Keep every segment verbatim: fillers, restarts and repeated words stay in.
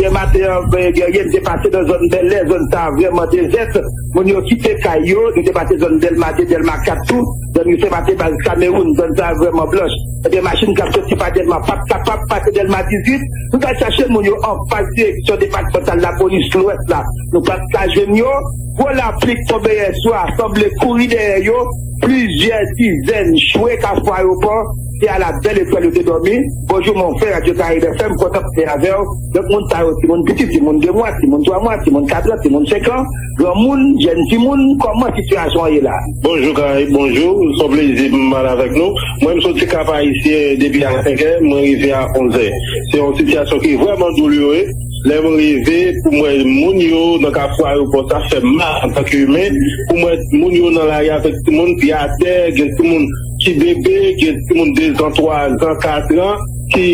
Yè maten an, Guerrier, m te pase nan zòn Bèlè, zòn sa a vrèman dezèt. Moun yo kite kay yo, m te pase zòn Dèlma de, Dèlma kat tou. Zòn yo se pase baz Kamewoun, zòn sa a vrèman blanch. Ebyen, machin k ap soti pa Dèlma pa t kapab pase Dèlma dizuit. Nou t al chache moun yo anfas direksyon depatmantal lapolis lwès la. Nou pa t ka jwenn yo. Gwo lapli k tonbe yè swa sanble kouri dèyè yo. Plizyè dizèn chwe Kafou Ayewopò, se a la bèl etwal yo te dòmi. Bonjou, mon frè, Radio Caraïbe F M, kontan pale avè w. Donk, moun sa yo, timoun piti, timoun de mwa, timoun twa mwa, timoun kat an, timoun senk an, granmoun, jèn timoun, kòman sitiyasyon an ye la? Bonjou, Caraïbe, bonjou. Se yon plezi pou m pale avèk nou. Mwen, m soti Kap Ayisyen depi a senk è, mwen rive a onz è. Se yon sitiyasyon ki vrèman doulere. Lè m rive, pou m wè moun yo nan Kafou Ayewopò, sa fè m mal antanke imen. Pou m wè moun yo nan lari avèk timoun, pye atè, gen timoun ki bebe, gen timoun de zan, twa zan, kat an, ki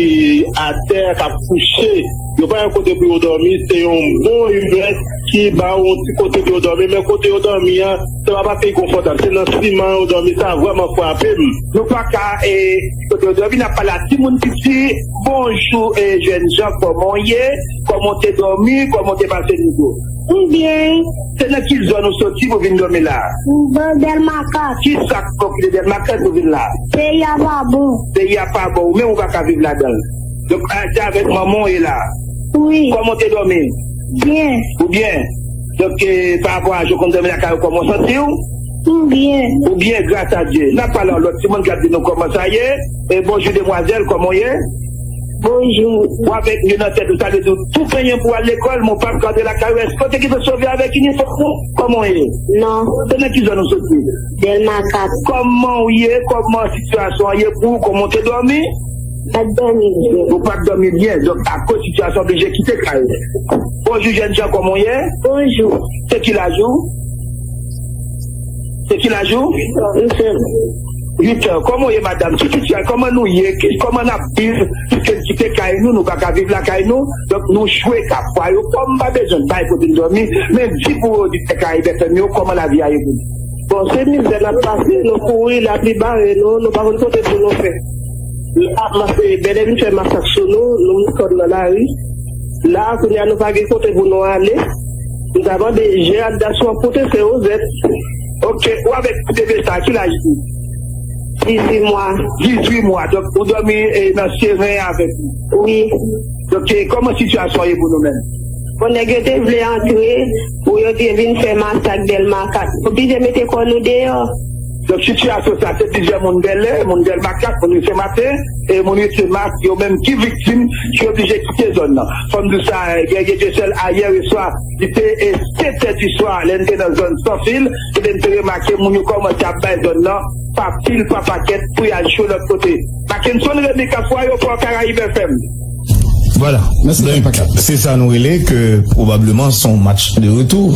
atè, k ap kouche. Yo pa yon kote pou yo dòmi, se yon bon imen ki ba yo yon ti kote pou yo dòmi, men kote yo dòmi an, se pa paske li konfòtab, se nan siman yo dòmi, sa vrèman frape m. Nou pa ka, e, kote yo dòmi, n ap pale a timoun piti. Bonjou, e, jènjan, kòman w ye? Kòman w te dòmi? Kòman w te pase nit ou? M byen. Se nan ki zòn ou soti pou vin dòmi la? M nan Dèlma kat. Ki sa k fè w kite Dèlma kat pou vin la? Peyi a pa bon. Peyi a pa bon, ou menm ou pa ka viv ladan l. Donk, a, se avèk manman w ye la? Wi. Kòman w te dòmi? Byen. Ou byen? Donk, e, pa rapò a jan w konn dòmi lakay ou, kòman w santi w? M byen. Ou byen, gras a Dye. N ap pale a yon lòt timoun k ap di nou kòman sa ye. E, bonjou, demwazèl, kòman w ye? Bonjou. Ou avèk youn nan tèt ou, sa vle di w tou penyen pou w al lekòl, men w p ap ka antre lakay ou. Èske w te gentan sove avèk inifòm ou? Kòman w ye? Non. Se nan ki zòn ou soti? Dèlma kat. Kòman w ye? Kòman sitiyasyon an ye pou ou? Kòman w te dòmi? M pa t dòmi byen. Ou pa t dòmi byen. Donk, akoz sitiyasyon, oblije kite kay ou. Bonjou, jènjan, kòman w ye? Bonjou. Se ki laj ou? Se ki laj ou? Huit an. Huit an. Kòman w ye, madanm? Ki sitiyasyon? Kòman nou ye? Ki, kòman n ap viv? Piske n kite kay nou, nou pa ka viv lakay nou. Donk, nou chwe Kafou Ayewopò. M pa bezwen bay kote n dòmi. Men di pou oditè Caraïbe F M yo, kòman lavi a ye pou nou? Bon, se mizè n ap pase, nou kouri, lapli bare nou, nou pa konn kote pou nou fè. La, mas-, e, bèlè vin fè masak sou nou, nou vin sot nan lari. La, kounye a, nou pa gen kote pou nou ale. Nou ta mande G H D A sou an pote se ozèt. Ok, ou avèk ti bebe sa, ki laj li? Dizuit mwa. Dizuit mwa. Donk, ou dòmi, e, nan seren avèk li? Wi. Donk, e, kòman sitiyasyon ye pou nou menm? Bon, nèg yo te vle antre, pou yo te vin fè masak Dèlma kat. Oblije mete kò nou deyò. Donk, sitiyasyon sa, se plizyè moun Bèlè, moun Dèlma kat, moun Ri Sen Maten, e moun Ri Sen Mas, yo menm ki viktim, ki oblije kite zòn nan. Fò m di w sa, Guerrier Dieuseul, ayè swa, li te, e, sèt è di swa, lè n te nan zòn Sanfil, kote n te remake moun yo kòmanse ap bay zòn nan, pa pil, pa pakèt, pou y al chwe lòt kote. Mackenson Remy, Kafou Ayewopò, Caraïbe F M. Vwala. Donk, se sa nou rele ke pwobableman se yon match de retou.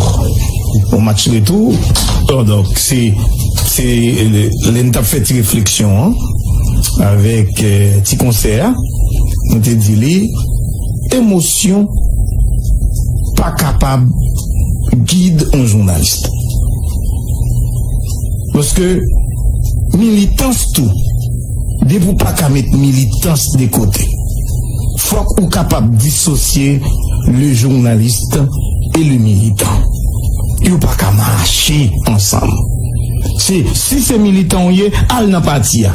Yon match retou. Bon, donk, se, se, lè, lè n t ap fè ti refleksyon an, avèk, eh, ti konsè a, nou te di li, emosyon pa kapab gid yon jounalis. Paske militans tou, depi w pa ka met militans de kote, fòk ou kapab disosye le journaliste et le militant. Yo pa ka mache ansanm. Se, si se militan w ye, al nan pati a.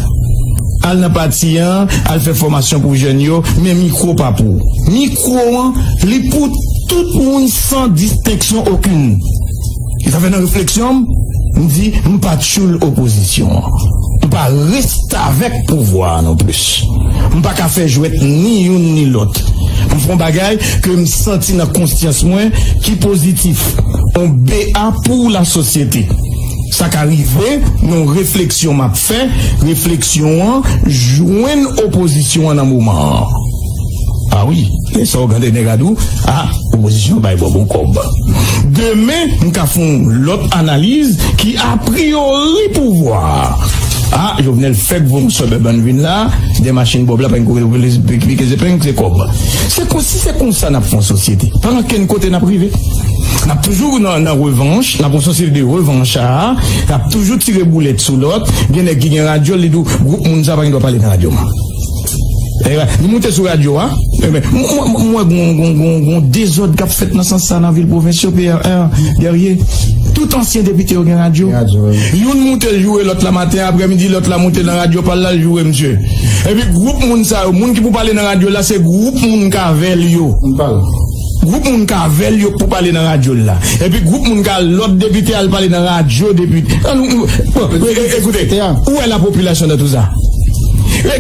Al nan pati an, al fè fòmasyon pou jèn yo, men mikwo pa pou ou. Mikwo an, li pou tout moun san distenksyon okenn. E sa fè nan refleksyon m, m di, m pa tchoul opozisyon an. M pa restavèk pouvwa a non plis. M pa ka fè jwèt ni youn ni lòt. M fè yon bagay ke m santi nan konsyans mwen ki pozitif. On B A pou lasosyete. Sa ka rive nan yon refleksyon m ap fè, refleksyon an jwenn opozisyon an nan moman an. A wi, lè sa w gade nèg a di w, a, opozisyon bay bò bon kòb. Demen, m ka fè yon lòt analiz ki apriyori pouvwa. A, Jovenel fèk voye yon Suburban vin la, de machin Bob la, pa gen kote pou pike zepeng, se kòb. Se kon, si se konsa n ap fè yon sosyete, pa gen okenn kote n ap rive. N ap toujou nan, nan revanch, n ap yon sosyete de revanch a, n ap toujou tire boulèt sou lòt, gen nèg ki gen radyo, li di w, gwoup moun sa pa gen dwa pale nan radyo m. Li moute sou radyo a. M wè gon dezòd k ap fèt nan sans sa nan vil pwovens yo, P R R, Guerrier. Tout ansyen depite yo gen radyo. Youn moute l joure lòt la maten, aprèmidi lòt la moute nan radyo pa l la, l joure misye. Epi gwoup moun sa yo, moun ki pou pale nan radyo la, se gwoup moun k avè l yo. Gwoup moun k avè l yo pou pale nan radyo l la. Epi gwoup moun k al lòt depite al pale nan radyo depite. Ekoute, ou wè la popilasyon nan tou sa.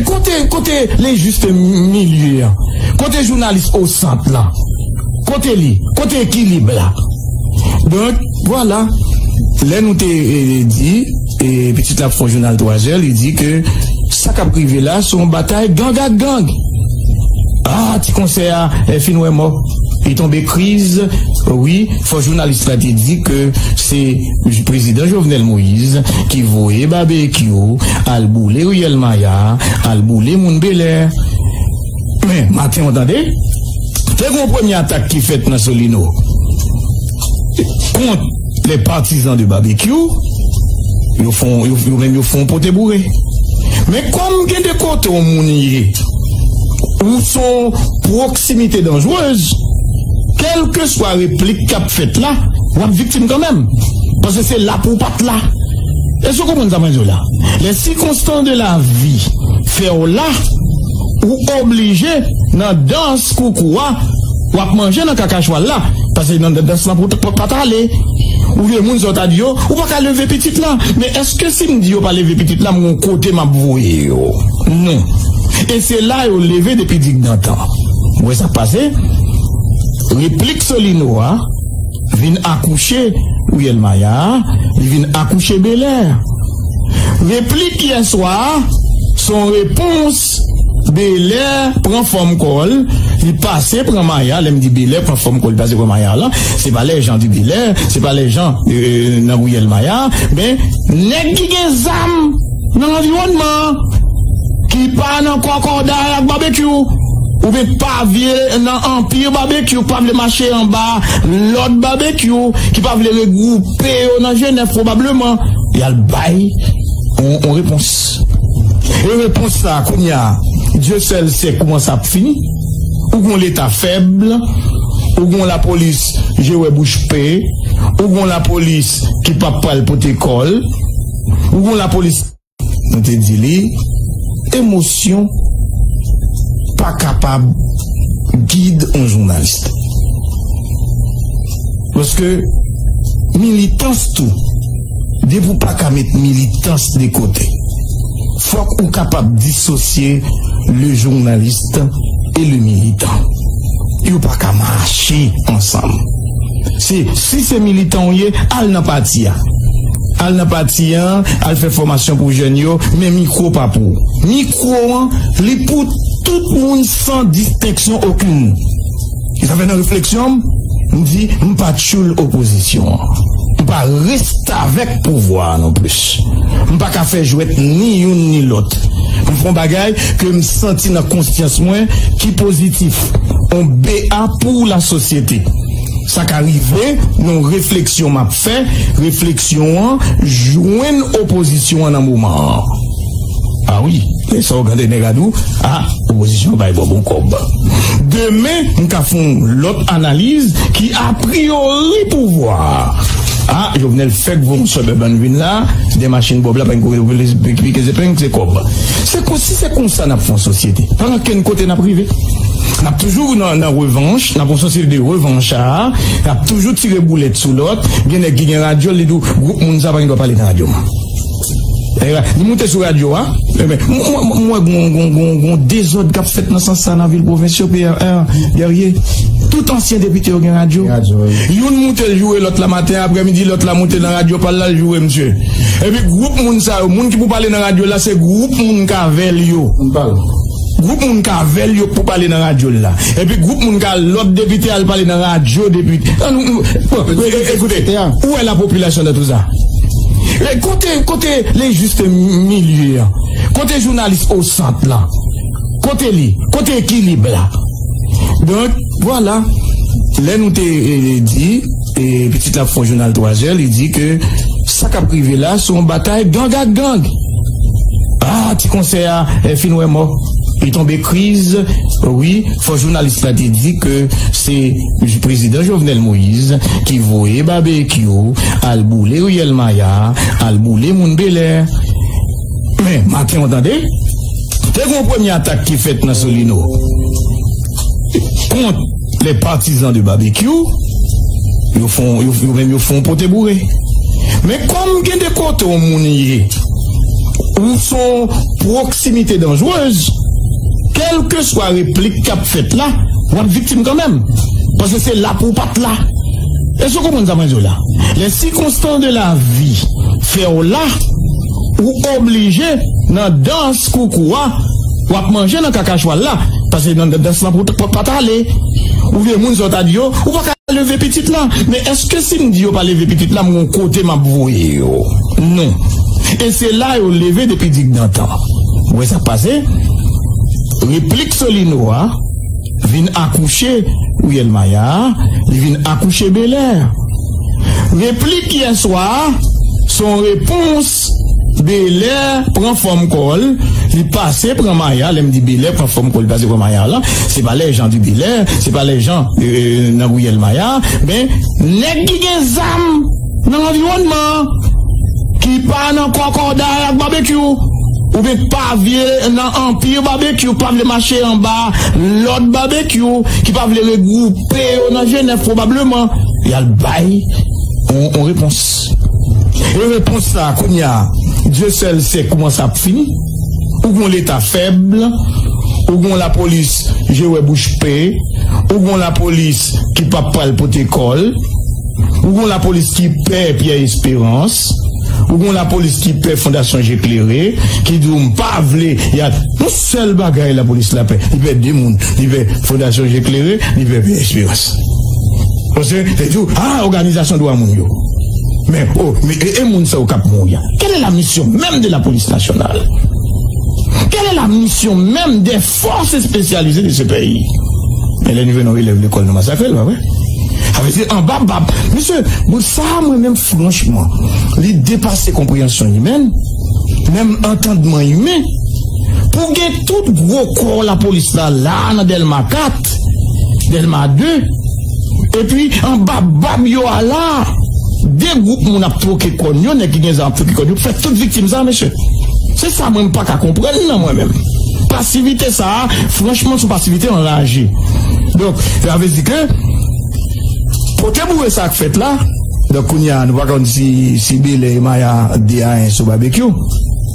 Kote, kote le juste milieu an? Kote jounalis osant lan? Kote li? Kote ekilib la? Donk, vwala. Lè nou te di, e pitit la ap fè yon jounal twazè, li di ke sa k ap rive la se yon batay gang ak gang. Ah, ti konsè a fin wè mò. Li tonbe kriz. Wi, fò jounalis la te di ke se prezidan Jovenel Moïse ki voye babekyou al boule riyèl Maya, al boule moun Belè. Men maten w tande, te gen yon premye atak ki fèt nan Solino kont les partisans de babekyou. Yo fon, yo, yo menm yo fon pote boure. Men kòm gen de kote yon moun ye, ou son pwoksimite danjrez, kèlkeswa replik k ap fèt la, w ap viktim kanmenm. Paske se la pou w pa t la. Èske w konprann sa mwen di w la? Les circonstances de la vie fè w la, ou oblije nan dans koukou a, w ap manje nan kaka chwal la. Paske nan dans lan pou w pa t ale. Ou vye moun sa w ta di yo, ou pa ka leve pitit la. Men èske si m di yo pa leve pitit la, m gon kote m ap voye yo? Non. E se la yo leve depi digdantan. Ou wè sa k pase? Replik Solino a vin akouche Riyèl Maya, li vin akouche Belè. Replik yè swa a, se yon repons. Belè pran fòm kò l, li pase pran Maya. Lè m di Belè pran fòm kò l, li pase pran Maya la, se pa les gens du Belè, se pa les gens, euh, nan Riyèl Maya, men nèg ki gen zam nan anviwònman an, ki pa nan kòkòday ak babekyou, oubyen pa vye nan anpi babekyou, pa vle mache anba lòd babekyou, ki pa vle regwoupe yo nan Jenèf pwobableman, y al bay yon, yon repons. E repons sa a, kounye a, Dye sèl sè kòman sa ap fini. Ou gon leta fèb, ou gon lapolis je wè bouch pe, ou gon lapolis ki p ap pral pote kò l, ou gon lapolis. Nou te di li, emosyon pa kapab gid yon jounalis. Paske militans tou, depi w pa ka met militans de kote, fòk ou kapab disosye le journaliste et le militant. Yo pa ka mache ansanm. Se, si se militan w ye, al nan pati a. Al nan pati an, al fè fòmasyon pou jèn yo, men mikwo pa pou ou. Mikwo an, li pou tout moun san distenksyon okenn. E sa fè nan refleksyon m, m di, m pa tchoul opozisyon an. M pa restavèk pouvwa a non plis. M pa ka fè jwèt ni youn ni lòt. M fè yon bagay ke m santi nan konsyans mwen ki pozitif. On B A pou lasosyete. Sa ka rive nan refleksyon m ap fè, refleksyon an jwenn opozisyon an nan moman an. A wi, lè sa w gade nèg a di w, a, opozisyon bay Bòb yon kòb. Demen, m ka fè yon lòt analiz ki apriyori pouvwa a. A, Jovenel fèk voye yon Suburban vin la, de machin Bòb la, pa gen kote pou pike zepeng, se kòb. Se kon, si se konsa n ap fè yon sosyete, pa gen okenn kote n ap rive. N ap toujou nan, nan revanch, n ap yon sosyete de revanchard, n ap toujou tire boulèt sou lòt, gen nèg ki gen radyo, li di w, gwoup moun sa pa gen dwa pale nan radyo m. Li moute sou radyo a. M wè gon, gon, gon, gon dezòd k ap fèt nan sans sa nan vil pwovens yo, P R R, Guerrier. Tout ansyen depite yo gen radyo. Youn moute l joure lòt la maten, aprèmidi lòt la moute nan radyo pa l la, l joure misye. Epi gwoup moun sa yo, moun ki pou pale nan radyo la, se gwoup moun k avè l yo. Gwoup moun k avè l yo pou pale nan radyo l la. Epi gwoup moun k al lòt depite al pale nan radyo depite. Ekoute, ou wè la popilasyon nan tou sa. Kote, kote le juste milieu an? Kote jounalis osant lan? Kote li? Kote ekilib la? Donk, vwala. Lè nou te di, e, pitit la ap fè yon jounal twazè, li di ke sa k ap rive la se yon batay gang ak gang. Ah, ti konsè a fin wè mò. Li tonbe kriz, wi, fò jounalis la te di ke se prezidan Jovenel Moïse ki voye Babekyou al boule Riyèl Maya, al boule moun Belè. Men, maten an, tande, te gen yon premye atak ki fèt nan Solino kont les partisans de Babekyou. Yo fè yon, yo, yo menm yo fè yon pote boure. Men kòm gen de kote yon moun ye, ou se yon pwoksimite danjrez, kèlkeswa replik k ap fèt la, w ap viktim kanmenm. Paske se la pou w pa t la. Èske w konprann sa mwen di w la? Les circonstances de la vie fè w la, ou oblije nan dans koukou a, w ap manje nan kaka chwal la, paske nan dans lan pou w pa t ale. Oubyen moun sa w ta di yo, ou pa ka leve pitit la. Men èske si m di yo pa leve pitit la, m gon kote m ap voye yo? Non. E se la yo leve depi digdantan. Ou wè sa k pase? Replik Solino a vin akouche Riyèl Maya, li vin akouche Belè. Replik yè swa a, se yon repons. Belè pran fòm kò l, li pase pran Maya. Lè m di Belè pran fòm kò l, li pase pran Maya la, se pa les gens du Belè, se pa les gens, euh, nan Riyèl Maya, men nèg ki gen zam nan anviwònman an, ki pa nan kòkòday ak Babekyou, oubyen k pa vle nan anpi Babekyou, k pa vle mache anba lòd Babekyou, ki pa vle regwoupe yo nan Jenèv pwobableman, y al bay yon, yon repons. E repons sa a, kounye a, Dieu seul sait kouman sa ap fini. Ou gon leta fèb, ou gon lapolis je wè bouch pe, ou gon lapolis ki p ap pral pote kò l, ou gon lapolis ki pè Pierre Espérance, ou gon lapolis ki pè Fondasyon Je Klere, ki di w m pa vle y a yon sèl bagay lapolis la pè. Li pè de moun, li pè Fondasyon Je Klere, li pè Pierre Espérance. Paske, te di w, ah, òganizasyon dwa moun yo. Men, oh, men, e, e moun sa yo k ap mouri a? Quelle est la mission même de la police nationale? Quelle est la mission même des forces spécialisées de ce pays? Men lè nou jwenn yon elèv lekòl, nou masakre l, pa vre? Sa vle di, anba bab. Mesye, bon, sa, mwen menm, franchman, li depase konpreyansyon imèn, menm antandman imen. Pou gen tout gwo kò lapolis la, la, nan Dèlma kat, Dèlma de, epi anba bab yo a la, de gwoup moun ap twoke kòn yo, nèg ki gen zam ap twoke kòn yo, pou fè tout viktim sa, mesye. Se sa mwen m pa ka konprann nan mwen menm. Pasivite sa a, franchman, se yon pasivite anraje. Donk, sa vle di ke pote boure sa k fèt la, donk kounye a, nou pa konn si, si Belè e Maya de a en sou Babekyou.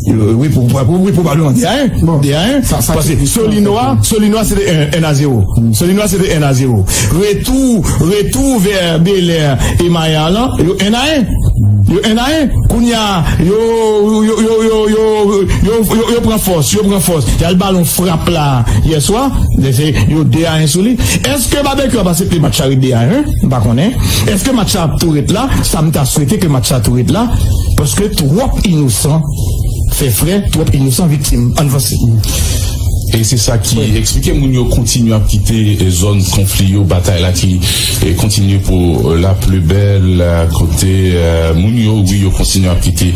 Yo, wi, pou, pou, wi, pwobableman de a en. Bon. De a en. Sa, sa paske Solino a, Solino a se te en, en a zewo. Solino a se te en a zewo. Retou, retou vè Belè e Maya lan, yo en a en. Yo en a en. Kounye a, yo, yo pran fòs, yo pran fòs. Y al ba l yon frap la, yè swa, se, yo de a en sou li. Èske Babekyou ap aksepte match la ret de a en? M pa konnen. Èske match la ap tou ret la? Sa m ta swete ke match la tou ret la, paske twòp inosan fè frè, twòp inosan viktim. Ann vanse. E se sa ki eksplike moun yo kontinye ap kite, eh, zòn konfli yo, batay la ki, eh, kontinye pou, eh, la pli bèl, eh, kote, eh, moun yo, wi, yo kontinye ap kite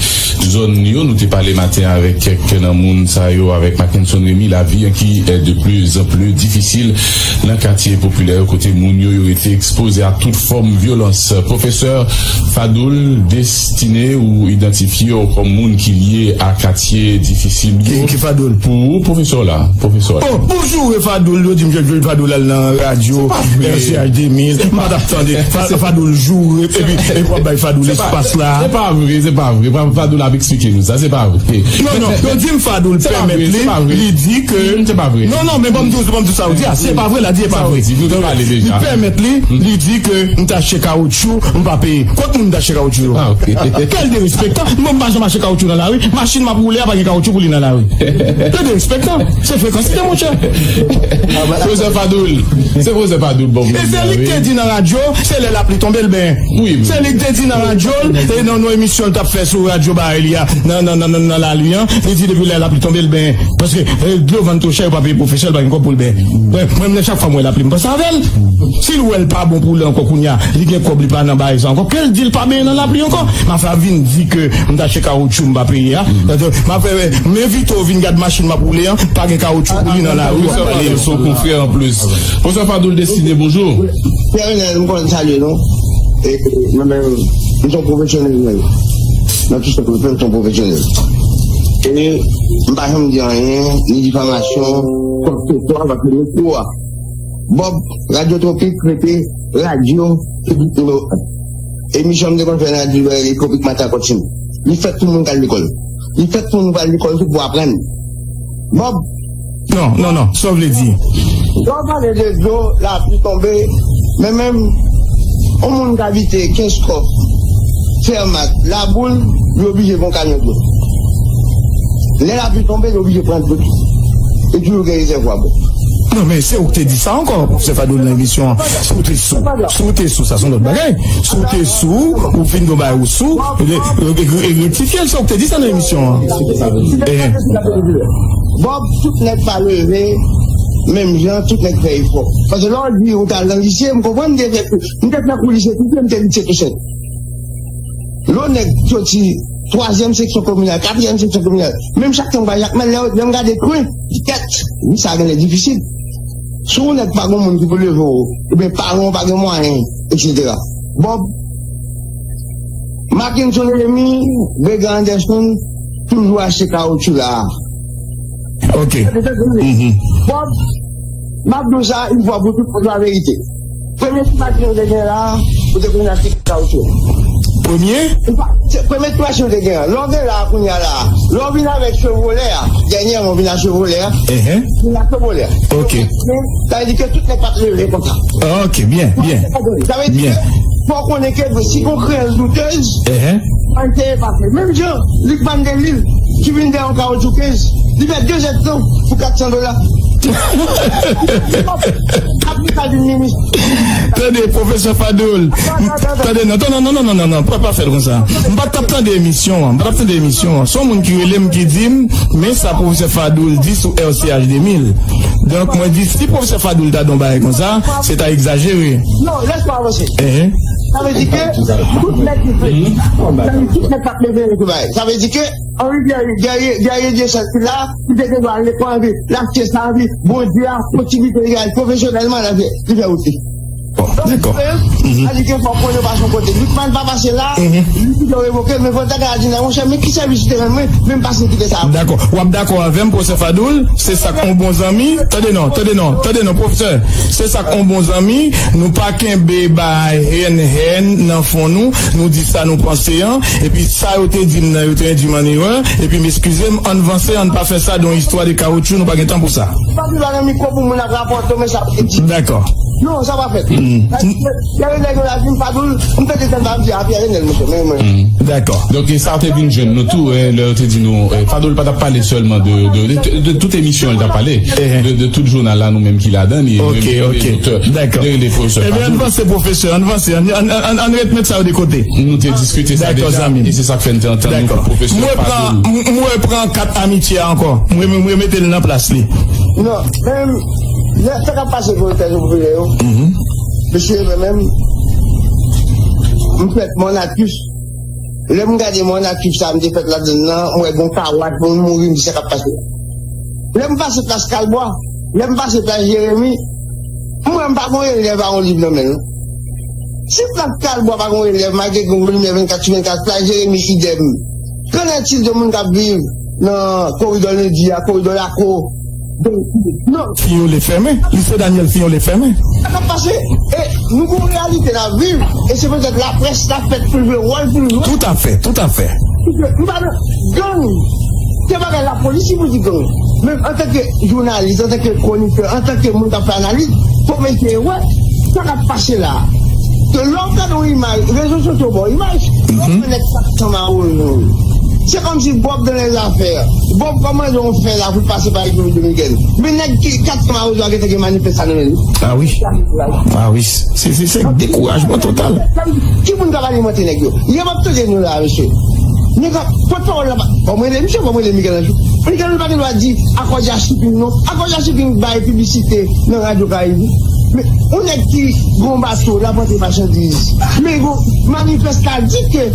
zòn yo. Nou te pale maten avèk kèk nan moun sa yo, avèk Mackenson Remy, lavi an ki, eh, de plus en plus difisil nan katye popilè yo, kote moun yo, yo rete ekspoze a tout fòm vyolans. Pwofesè Fadoul, destine ou idantifye w kòm moun ki lye a katye difisil yo. Ki, ki Fadoul? Pou ou, pwofesè la, pwofesè la. Oh, pou joure Fadoul, yo di m, je, je, Fadoul al nan radyo, R C H de mil, m pa t ap tande. Fa-, Fadoul joure, epi, epi w ap bay Fadoul espas la. Se pa vre, se pa vre. Fa-, Fadoul ap eksplike nou sa, se pa vre. Non, non, yo di m Fadoul pèmèt li, li di ke... Se pa vre. Non, non, men ban m di w, ban m di w sa w di a, se pa vre, l a di e pa vre. Li pèmèt li, li di ke m t achte kawotchou, m pa peye. Kot moun m t achte kawotchou yo? Kèl derespektan. Mwen, m pa janm achte kawotchou nan lari. Machin m ap woule a pa gen kawotchou pou li nan lari. Kèl derespektan. Se frekansite, monchè. Pwofesè Fadoul. Se pwofesè Fadoul, bon. E se li k te di nan radyo, se lè lapli tonbe l benyen. Wi, wi. Se li k te di nan radyo, e nan yon emisyon l t ap fè sou radyo Bay li a, nan, nan, nan, nan, nan lari an, li di depi lè lapli tonbe l benyen. Paske, eh, dlo vann twò chè, yo pa peye pwofesè, l pa gen kòb pou l benyen. Mwen, mwen menm, chak fwa m wè lapli, m panse avè l. Si l wè l pa bon pou li ankò kounye a, li gen kòb, li pa nan bagay sa ankò, ke l di l pa benyen nan lapli ankò. M ap fè vin di ke m t achte kawotchou, m pa peye a. M ap fè, m envite w vin gad machin m ap woule an, pa gen kawotchou. Ou li nan lari, w ap pale. Son konfrè an plis. Pwofesè Fadoul Destiné, bonjou. Pierre Renel, m konn salye nou. E mwen menm, m se yon pwofesyonèl mwen. Nan tout sa m fè, m se yon pwofesyonèl. E m pa janm di anyen, ni difamasyon, kwakeseswa, paske mikwo a. Bob, Radyo Twopik rete radyo piblik nimewo en. Emisyon m te konn fè nan Radyo Twopik maten ak Otchim. Li fèt pou moun k al lekòl. Li fèt pou moun k al lekòl tou pou aprann. Bob, non, non, non, sa w vle di? Lè w pale de dlo, lapli tonbe, men menm, yon moun k abite kenz kòf, Fèmat, Laboul, li oblije pran kamyon dlo. Lè lapli tonbe, li oblije pran dlo tou. E toujou gen rezèvwa, bon. Non, men se ou ki te di sa ankò, pwofesè Fadoul, nan emisyon an. Si w te sou, si w te sou, sa se yon lòt bagay. Si w te sou, ou fin gon bagay ou sou, re- re- re- rektifye l, se ou ki te di sa nan emisyon an. Ehe. Bob, tout nèg pa leve menm jan, tout nèg fè efò. Paske lè w di ou t al nan lise, m konprann, m te fè, m te fè kou lise tou, m te lise tou sèt. Lè yon nèg soti twazyèm seksyon kominal, katriyèm seksyon kominal, menm chak tan m bay Jakmèl, lè, lè m gade kwen, kèt, wi, sa genlè difisil. Si yon nèg pa gen moun ki pou leve w, oubyen paran w pa gen mwayen, etsetera. Bob, Mackenson Remy, Béga Anderson, toujou achte kawotchou la a. Ok. Mhm. Bob, m ap di w sa, yon fwa pou tout, pou la verite. Premye sitiyasyon te gen la, ou te konn achte kawotchou. Premye? Ou pa- se premye sitiyasyon te gen an. Lè w gen la, kounye a la, lè w vin avèk Chevrolet a, dènyèman w vin ak Chevrolet a, Ehe. Vin ak Chevrolet a. Ok. Sa vle di ke tout nèg pa t leve konsa. Ok, byen, byen. Sa vle di ke fò w konnen ke si gon kreyans doutez, Ehe. Ann te pase. Menm jan, Lucmane Delille, ki vin dèyè yon kawotchoukez, li fè de zèdtan pou kat san dola. Apre sa, vin minis. Tande, pwofesè Fadoul. Tande, non, non, non, non, non, non, pa, pa fè l konsa. M pa t ap tande emisyon an. M pa t ap tande emisyon an. Se yon moun ki rele m, ki di m, men sa pwofesè Fadoul di sou R C H de mil. Donk, mwen di, si pwofesè Fadoul ta di yon bagay konsa, se ta egzajere. Non, lès mwen avanse. Ehe. Sa vle di ke tout nèg ki fè, sa vle di tout nèg k ap leve yo bay. Sa vle di ke Henri Guerrier, Guerrier, Guerrier Dieuseul ki la, li te gen dwa al lekòl, anpi l achte sa, anpi Bondye a, posiblite li al pwofesyonèlman, l ap fè, li fè wout li. Bon, dakò. Donk, sa vle di ke fò w konnen w pase yon kote. Lucmane pa pase la, li pito revoke l, men fò l ta ka di nan, monchè, men ki sèvis ou te rann mwen, men m pase kite sa. Dakò. W ap dakò avè m, pwofesè Fadoul, se sa k yon bon zanmi. Tande non, tande non, tande non, pwofesè. Se sa k yon bon zanmi. Nou pa kenbe bay hèn hèn nan fon nou. Nou di sa nou panse an. Epi sa yo te di m nan, yo te endui m an erè. Epi m eskize m, ann vanse, ann pa fè sa de yon istwa de kawotchou, nou pa gen tan pou sa. Pa vin ba nan mikwo pou moun ap rapòte w, men sa pa fèt. Dakò. Non, sa pa fèt. Pierre Renel la di m, Fadoul, m tande tande ap di a Pierre Renel, mesye, men mwen. Dakò. Donk, e sa te vin jwenn nou tou, eh, lè yo te di nou, eh, Fadoul pa t ap pale sèlman de, de, de, de tout emisyon, li t ap pale de, de tout jounal la, nou menm ki ladan, li, ok, ok, lezotè, dakò, de, de pwofesè Fadoul. Ebyen, ann vanse, pwofesè, ann vanse, ann, ann, ann, ann ret met sa yo de kote. Nou te diskite sa deja, e se sa k fè n te antann nou pou pwofesè Fadoul. Mwen pran, mwen pran kat amitye a ankò. Mwen, mwen mete l nan plas li. Non, men, lè sa k ap pase pou Leta Popilè yo, mesye, mwen menm, m fèt Mòn Atis. Lè m gade Mòn Atis sa, m te fèt ladann nan, m wè gon kawas, moun mouri, m di sa k ap pase. Lè m pase plas Kalbwa, lè m pase plas Jeremi, m wè m pa gon elèv a yon liv nan men l, non. Si plas Kalbwa pa gon elèv, malgre gen limyè vennkat sou vennkat, plas Jeremi, idèm. Qu'en est-il de moun k ap viv nan koridò Lendi a, koridò Lako? Non. Fiyole fèmen. Lise Daniel Fiyole fèmen. Sa k ap pase? E nou gon reyalite n ap viv. E se petèt laprès la fèt pou l jwe wòl pou l jwe. Toutafè, toutafè. Paske nou pa nan gang. Se bagay lapolis ki pou di gang. Men antanke jounalis, antanke kwonikè, antanke moun k ap fè analiz, fò w eseye wè sa k ap pase la. Ke lè w gade yon imaj, rezo sosyo ba w imaj, lè w wè nèg kat san mawozo. Se kòmsi Bob dans les affaires. Bob kòmanse yon fè la pou l pase pa Repiblik Dominikèn. Men nèg ki kat san mawozo a gentan gen manifès sa nan men li. Ah wi. Ah wi. Se, se, se dekourajman total. Ki moun k ap alimante nèg yo? Yè m ap tande nou la, mesye. Nèg ap, pòtpawòl la pa, fò m rele misye, fò m rele Miguel Anjou. Miguel Anjou pa gen dwa di akò dya shipping non. Akò dya shipping bay piblisite nan Radyo Karayib. Men, yon nèg ki gon bato, l ap vann machandiz. Men gon manifestan di ke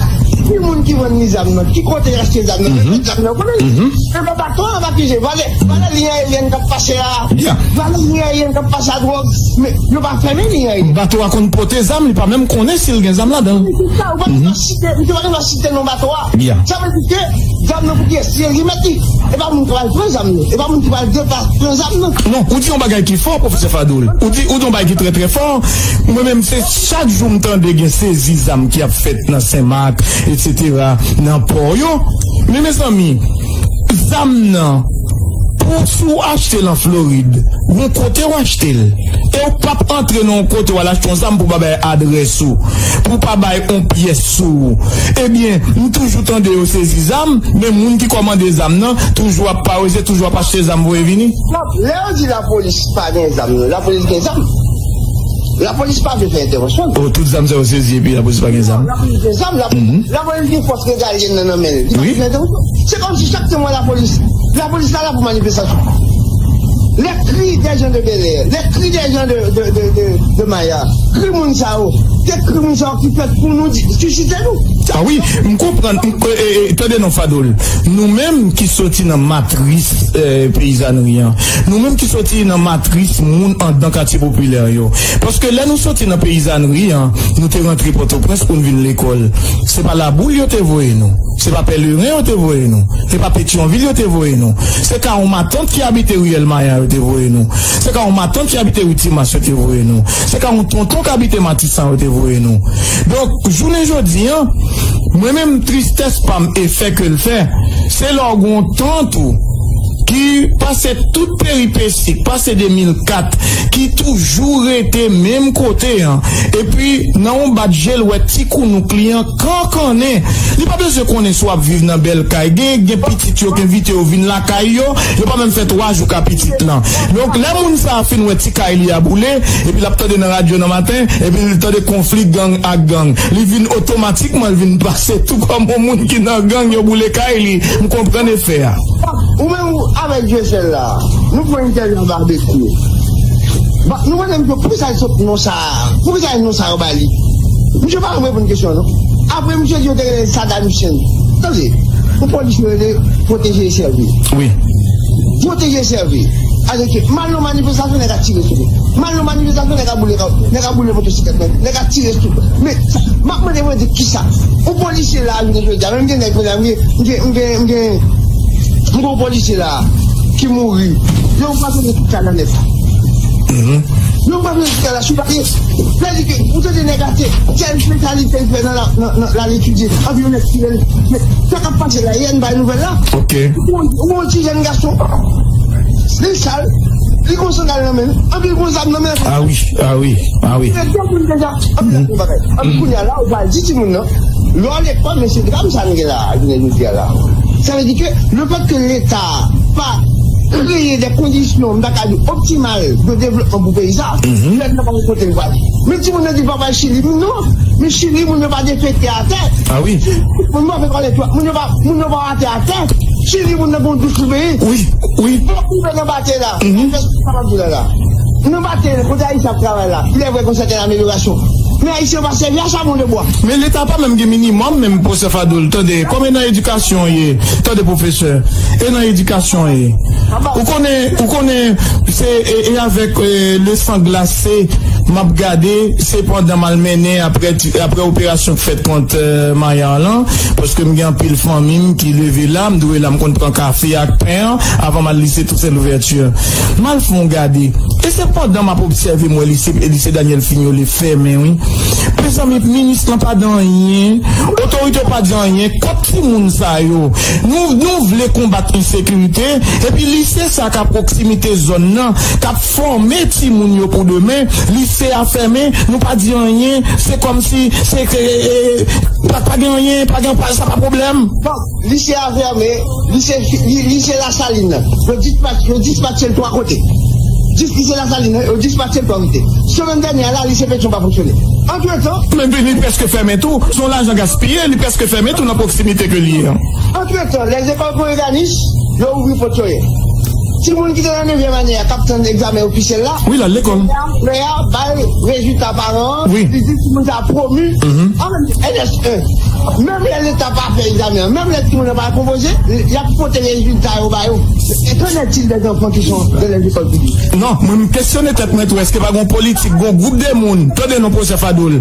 ki moun ki vann li zam nan, ki kote l achte zam nan, men zam nan, konnen li. Men pa bato a, pa ki je, valè, valè liy aeryèn k ap pase a, valè liy aeryèn k ap pase a dwòg, men yo pa fèmen liy aeryèn. Bato a konn pote zam, li pa menm konnen si l gen zam ladan l. Se sa, ou pa gen dwa site, misye pa gen dwa site non bato a. Sa vle di ke zam nan pou kiyès? Se li mèt li. E pa moun ki pral pran zam nan. E pa moun ki pral deplas pran zam nan. Non, ou di yon bagay ki fò, pwofesè Fadoul. Ou di, ou di yon bagay ki trè, trè fò. Mwen menm, se chak jou m tande gen sezi zam ki ap fèt nan Senmak, etsetera, nan pò yo. Men, mezanmi, zam nan, pou si w achte l an Florid, gon kote w achte l. E w p ap antre nan yon kote w al achte yon zam pou w pa bay adrès ou, pou w pa bay yon pyès sou ou. Ebyen, m toujou tande yo sezi zam, men moun ki kòmande zam nan toujou ap pareze, toujou ap achte zam voye vini. Non, lè yo di lapolis pa gen zam, non, lapolis gen zam. Lapolis pa vle fè entèvansyon. Oh, tout zam sa yo sezi epi lapolis pa gen zam. Lapolis gen zam, lapolis gen fòs regalyèn nan nan men l. Li pa vle fè entèvansyon. Se kòmsi chak tan mwen lapolis, lapolis la la pou manifestasyon. Les cris des gens de Bèlè, les cris des gens de, de, de, de, de Maya, kri moun sa yo, se kri moun sa yo ki fèt pou nou di, sisite nou. Ah wi, m konprann. M, e, e, e, tande non, Fadoul. Nou menm ki soti nan matris, e, peyizanri an, nou menm ki soti nan matris moun anndan katye popilè yo. Paske lè nou soti nan peyizanri an, nou te rantre Pòtoprens pou n vin lekòl. Se pa Laboul yo te voye nou. Se pa Pèleren yo te voye nou. Se pa Petyonvil yo te voye nou. Se ka yon matant ki abite riyèl Maya yo te voye nou. Se ka yon matant ki abite ri Timas yo te voye nou. Se ka yon tonton ki abite Matisan yo te voye nou. Donk, jounen jodi an, mwen menm, tristès pa m e fè ke l fè, se lè w gen yon tant ou ki pase tout peripesi, k pase de mil kat, ki toujou rete menm kote an. Epi, nan yon bat je, l wè ti kounouk li an kankannen. Li pa bezwen konnen si w ap viv nan bèl kay. Gen, gen pitit yo k envite yo vin lakay yo, yo pa menm fè twa jou ka pitit lan. Donk, lè moun sa a fin wè ti kay li a boule, epi l ap tande nan radyo nan maten, epi l tande konfli gang ak gang. Li vin otomatikman, l vin pase tou kòm yon moun ki nan gang, yo boule kay li. M konprann efè a. Ou menm ou avèk Dieuseul la, nou pran entèvyou a Babekyou. Ba, nou mande misye poukisa l sot non sa a, poukisa non sa yo ba li. Misye pa janm reponn kesyon an, non. Apre misye di yo te rele Saddam Hussein. Tande, yon polisye rele pwoteje e sèvi. Wi. Pwoteje e sèvi. Alòske, m al nan manifestasyon, nèg ap tire sou mwen. M al nan manifestasyon, nèg ap boule, nèg ap boule motosiklèt mwen, nèg ap tire sou mwen. Men, sa, m ap mande mwen di kisa? Yon polisye la, jounen jodi a, menm gen nèg, m gen, m gen, m gen, m gen, m gen yon polisye la ki mouri. Yo pase tout kay nan nèt. Yo pase tout kay la sou papye. Sa di ke, ou tande nèg a se, se espesyalite l fè nan la, nan, nan, l al etidye. Anpi yon nèg tire l. Men, sa k ap pase la, yè n bay nouvèl la. Ok. Ou, ou yon ti jèn gason. Li sal, li gon sandal nan men l, anpi l gon zam nan men l. Ah wi, ah wi, ah wi. Men de moun deja, anpi l ap yon bagay. Anpi kounye a la, ou pral di timoun nan, lè w lekòl, men se dram sa n gen la, jounen jodi a la. Sa vle di ke le fèt ke Leta pa kreye de kondisyon, m ta ka di, optimal de devlopman pou peyi sa, lè n nan pa gen kote l pral. Men timoun nan di papa Chili, moun non, men Chili, moun yo pa defeke atè. Ah wi. Moun yo pa fè kòlè, moun yo pa, moun yo pa atè atè. Chili, moun nan gon dous sou peyi. Wi, wi. Fòk rive nan batè la. Sa m ap di la la. Nan batè, kote Ayisyen ap travay la, il est vrai gon sèten amelyorasyon. Men Ayisyen pa sèvi a chabon de bwa. Men Leta pa menm gen minimòm, menm pwofesè Fadoul, tande, kòm e nan edikasyon ye, tande pwofesè, e nan edikasyon ye. Ou konnen, ou konnen, se, e, e avèk, e, le san glase, m ap gade, se pandan m al mennen apre ti, apre operasyon k fèt kont, e, Mayan lan, paske m gen anpil fanmi m ki leve la, m dwe la, m konn pran kafe ak pen an, avan m al lise Toussaint Louverture. M al fè yon gade. E se pandan m ap obsève, m wè lise, lise Daniel Fignolé fèmen, wi. Mezanmi, minis lan pa di anyen. Otorite yo pa di anyen kont timoun sa yo. Nou, nou vle konbat ensekirite, epi lise sa k a pwoksimite zòn nan, k ap fòme timoun yo pou demen, lise a fèmen, nou pa di anyen, se kòmsi, se, e, e, pa, pa gen anyen, pa gen, pa, sa pa pwoblèm. Bon, lise a fèmen, lise, li, lise Lasalin nan. Yo dispatch, yo dispatche l twa kote. Jis lise Lasalin nan, yo dispatche l twa kote. Semèn dènyè a la, lise Petyon pa fonksyone. Antretan, men li prèske fèmen tou, se yon lajan gaspiye, li prèske fèmen tou nan pwoksimite ke li ye an. Antretan, les écoles koreganis, yo ouvri pòt yo ye. Timoun ki te nan nevyèm ane a, k ap tann egzamen ofisyèl la, wi, l al lekòl. Lè a, lè a, bay rezilta paran an, wi, li di timoun sa a pwomi an N S en. Menm lè Leta pa fè egzamen an, menm lè timoun nan pa konpoze, y ap pote rezilta yo ba yo. E qu'en est-il des enfants qui sont dans les écoles publiques? Non, mwen m kesyone tèt mwen tou, èske pa gon politik, gon gwoup de moun, tande non, pwofesè Fadoul,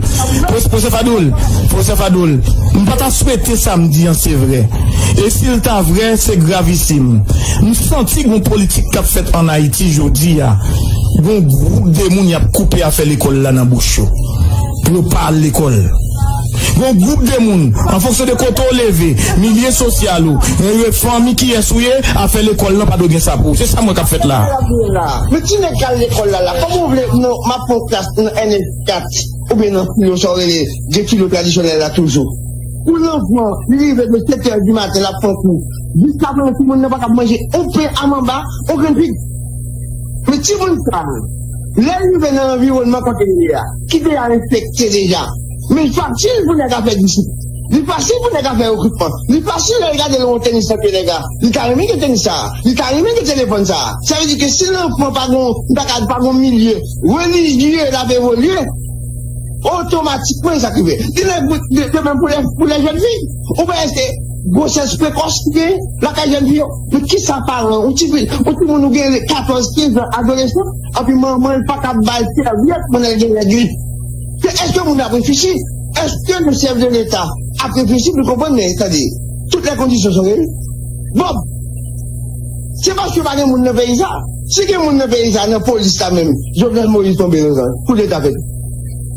pwofesè Fadoul, pwofesè Fadoul, m pa ta swete sa m di an se vre. E si l ta vre, se gravisim. M santi gon politik k ap fèt ann Ayiti jodi a. Gon gwoup de moun y ap koupe afè lekòl la nan bouch yo. Pou yo pa al lekòl. Gon gwoup de moun, an fonksyon de kote w leve, milye sosyal ou, e, e, fanmi kiyès ou ye, afè lekòl lan pa dwe gen sa pou ou. Se sa m wè k ap fèt la a. Men ti nèg k al lekòl la, la, kòman w vle, non, m ap pran klas nan N S kat oubyen nan filo, sa w rele de filo tradisyonèl la toujou. Pou lanfan, li rive de sèt è di maten, l ap pran kou. Jiska prezan, timoun nan pa kab manje yon pen a manba, yon grenn fig. Men timoun sa, lè l rive nan anviwònman kote l ye a, ki deja enfekte deja, men fasil pou nèg a fè disip. Li fasil pou nèg a fè rekritman. Li fasil lè l gade l wè yon tenis nan pye nèg la. Li ta renmen gen tenis sa a. Li ta renmen gen telefòn sa a. Sa vle di ke si lanfan pa gon, pa ka, pa gon milye relijye l ap evolye, otomatikman, e sa k rive. Li lè pou, de, de menm pou lè, pou lè jèn fi. Ou pa èske gwosès prekòs ki gen lakay jèn fi yo? Men kisa paran, yon ti fi, yon timoun ou gen katòz, kenz an, adolesan, anpi manman l pa ka ba l sèvyèt pandan l gen règ li? Se èske moun ap reflechi? Èske le chèf de Leta ap reflechi pou l konprann, men tande, tout lè kondisyon son reyini. Bon, se paske pa gen moun nan peyi sa. Si gen moun nan peyi sa, nan polis la menm, Jovenel Moïse tonbe nan zan, koudeta fèt.